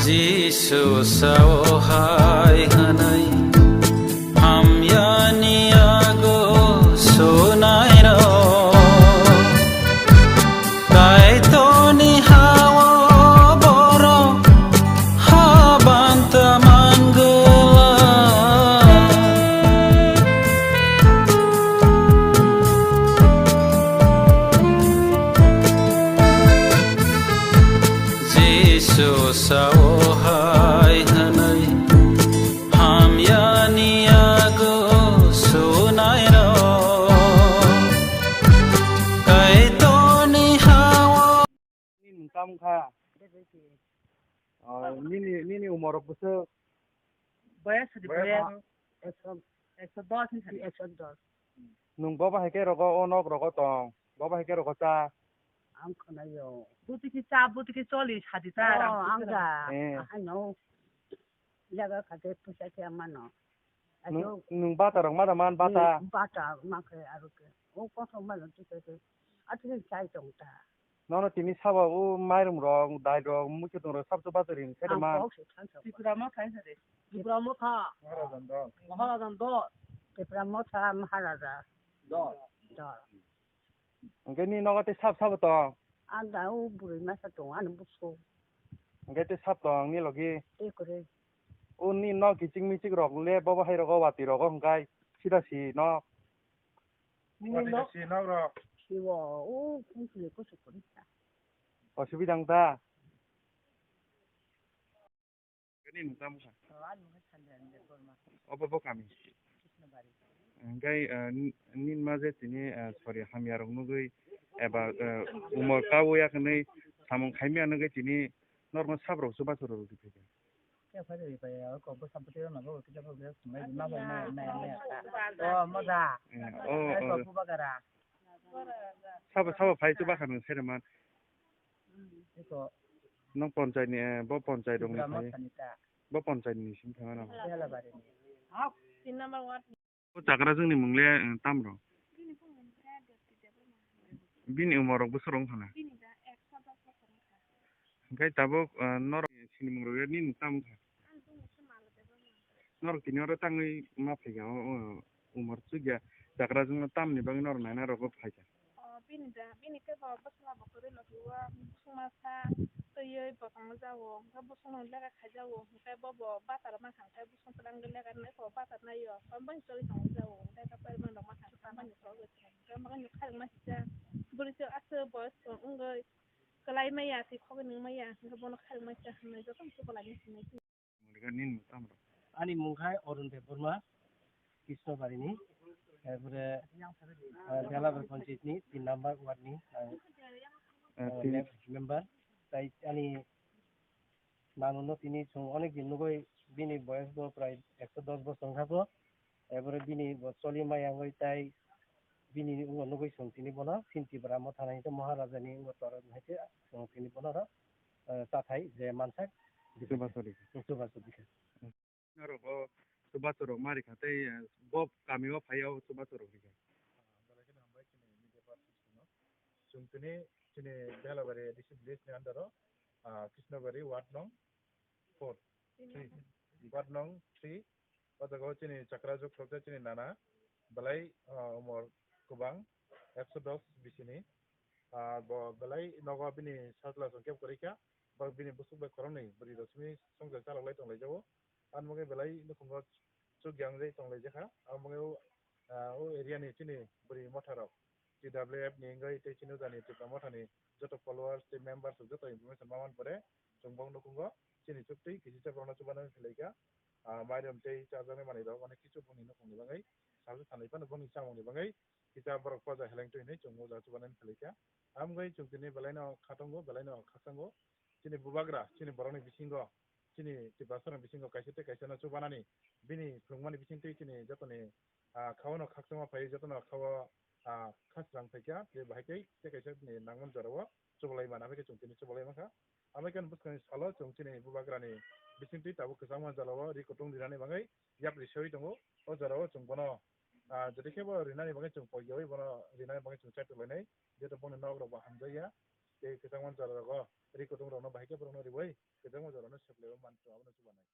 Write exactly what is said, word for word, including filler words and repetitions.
Jisu sao hai hwnwi hamyani yago sunairok. Kaitorni hao borok habanta mangwlak. Jisu sao hai hwnwi hamyani yago sunairok. Kaitorni hao. Nini mung tamo kha? Oh, nini, nini umor rok bwswk? Boyas hadi boyas boyas. Ekso, ekso dos ni sadi. Ekso dos. Nwng bo bahai khe rogo, o nok rogo tong? Bo bahai khe rogo cha? Ang khwnaio. Bwtwi khe cha, bwtwi khe choli sadi ta. Oh, ang da. Eh. Ano. Jaga kha khe puisa khe mano. Nwng, nwng bata rok ma da man bata? Bata ma khe aro khe. O kothok mano twi khe. Atwi khe chai tong ta. Nono tini sabo o mairum rok, dai rok, muitu tong rok sab chubachu rini sede man. Ang kok se thansa. Tripura Motha hinsa de. Tripura Motha. Maharajan dol. Maharajan dol. Tripura Motha Maharaja. Dol. Dol. Hwnkhe ni nogo tei sab sabo tong? Ang da o bwrwi masa tong, ani buso. Hwnkhe tei sab tong ni logi? Tei kwrwi. O ni nok kichik michik rok le bobo hai rogo wati rogo hwnkhe sida si nok. Nini nok? Siwo, o, kunsule kusu kurisa. Osubida wng ta? Nini mung tamo kha? O, ani mung kha Sanjay Debbarma. Obo bo kami? Krishnabari. Hingkai, ah, ni-, nini ma je tini, ah, sori hamya rok nugui, eba, ah, umor kaui ya khnui samung khaimya nugui tini norokno sab rok chubachu rw rw di phaikha. Khe phai rw bai ya, kok bwsa bwtwi rok no bo kisa bo kisa swmai di ma bai ma ya, ma ya, ma ya ta. O, moja. Eh, o, o. Kok bubagara. Sabo, sabo phai chuba kha nwng sere man. Eko. Nwng ponchai ni, eh, bo ponchai rok ni Tripura phai. Motha ni ta. Bo ponchai ni simi phai mano. Bela bari ni. Tin number ward. O chakrajwng ni mung le, eh, tam rok? Bini umor rok bwswk rok wngkha na? Hingke tabuk, eh, norok sinimung rok nini tam wngkha? Norok tini oro tangwi ma phaikha, o, o, umor chukya chakrajwng no tamni bagwi norok naina rok bo phaikha? O, bini da, bini khe bo bwsla bo kwrwi no hiwo, bwswk masa twiwi bo tongjago, hwnkhe bwswk no lekha khaijago, hwnkhe bo bo batar mankha, hwnkhe bwswk twlang khe lekha rwkhe bo batar naio, tambai choli tongjago, hwnkhe khe paimanrok mankha, tambai choli tongjago, hwnkhe kharokma kisa bwrwi se aswk boyos wngwi kwlai maya, twi khogwi nung maya, hwnkhe bono kharokma kisa hinwi jotono chubalai nini. Ani mung khe Arun Debbarma, Krishnabarini, erpore, ah, Belabar Panchayat ni tin number ward ni, ah, ah, ah, tin mem-, member. Tai ani nanu no tini chwng onek din nugui, bini boyes bo prai ekso dos bosor wngkha bo. Erpore bini bo choli maya wngwi tai bini wngbo nugui chwng tini bono Sinti Bwramo thana hwnkhe Maharaja ni wngbo tor hai khe chwng tini bono oro, eh, chathai je mansak chubachu rikha. Chubachu rikha. Norok o chubachu rok ma rikha tei, eh, bo kami o phai o chubachu rok rikha. Belai kheno hambai chini media persons no. Chwng tini chini Belabari A D C village ni under o, ah, Krishnabari ward nong four, three, ward nong three, o jaga o chini chakrajwk khoroksa chini nana belai, ah, umor kwbang, ekso dos bisini, ah, bo belai nogo bini sajla song kebo kwrwi kha, bo bini bwswk bai khoroknwi bwrwi rok simi swngchar chalok lai tong lai jago, ani bagwi belai nukhungo chukya wngwi tong lai jakha, abo bagwi o, ah, o area ni chini bwrwi motha rok T W F ni wngwi tei chini o jani Tipra Motha ni joto followers tei members rok joto information ma man pore chwng bong nukhungo chini chuktwi kisi cha borokno chubanani philaikha. Ah, mairum tei chajaknai manwi rok onek kichu bongni nukhungni bagwi salsa sanwi phano bongni chamungni bagwi kisa borok poja heleng twi hinwi chwng o jaga chubanani philaikha. Amo wngwi chwng tini belaino khatongo, belaino khakchango. Chini bubagra, chini borokni bisingo, chini Tiprasarokni bisingo kaisa tei kaisa no chubanani bini phwrwngmani bisingtwi chini jotoni ah, khao no khakchangma phai, jotono khao, ah, khasrang phaikha, tei bahai tei tei kaisa ni nangmani jorao chubalai mana, haikhe chwng tini chubalai mankha. Amaikhe bwskangni salo chwng chini bubagrani bisingtwi tabuk kwchangma jorao ri kutung rinani bagwi yapri sewi tongo. O jorao chwng bono, ah, jodi khe bo rinani bagwi chwng poiyawi bono rinani bagwi chwng chai tonglainai, jeto boni nok rok bo hamjakya. tei kwchangma jora rogo ri kutung rokno bahai khe borokno riwi kwchangma jorano seplaiwi manthung abono chubanai.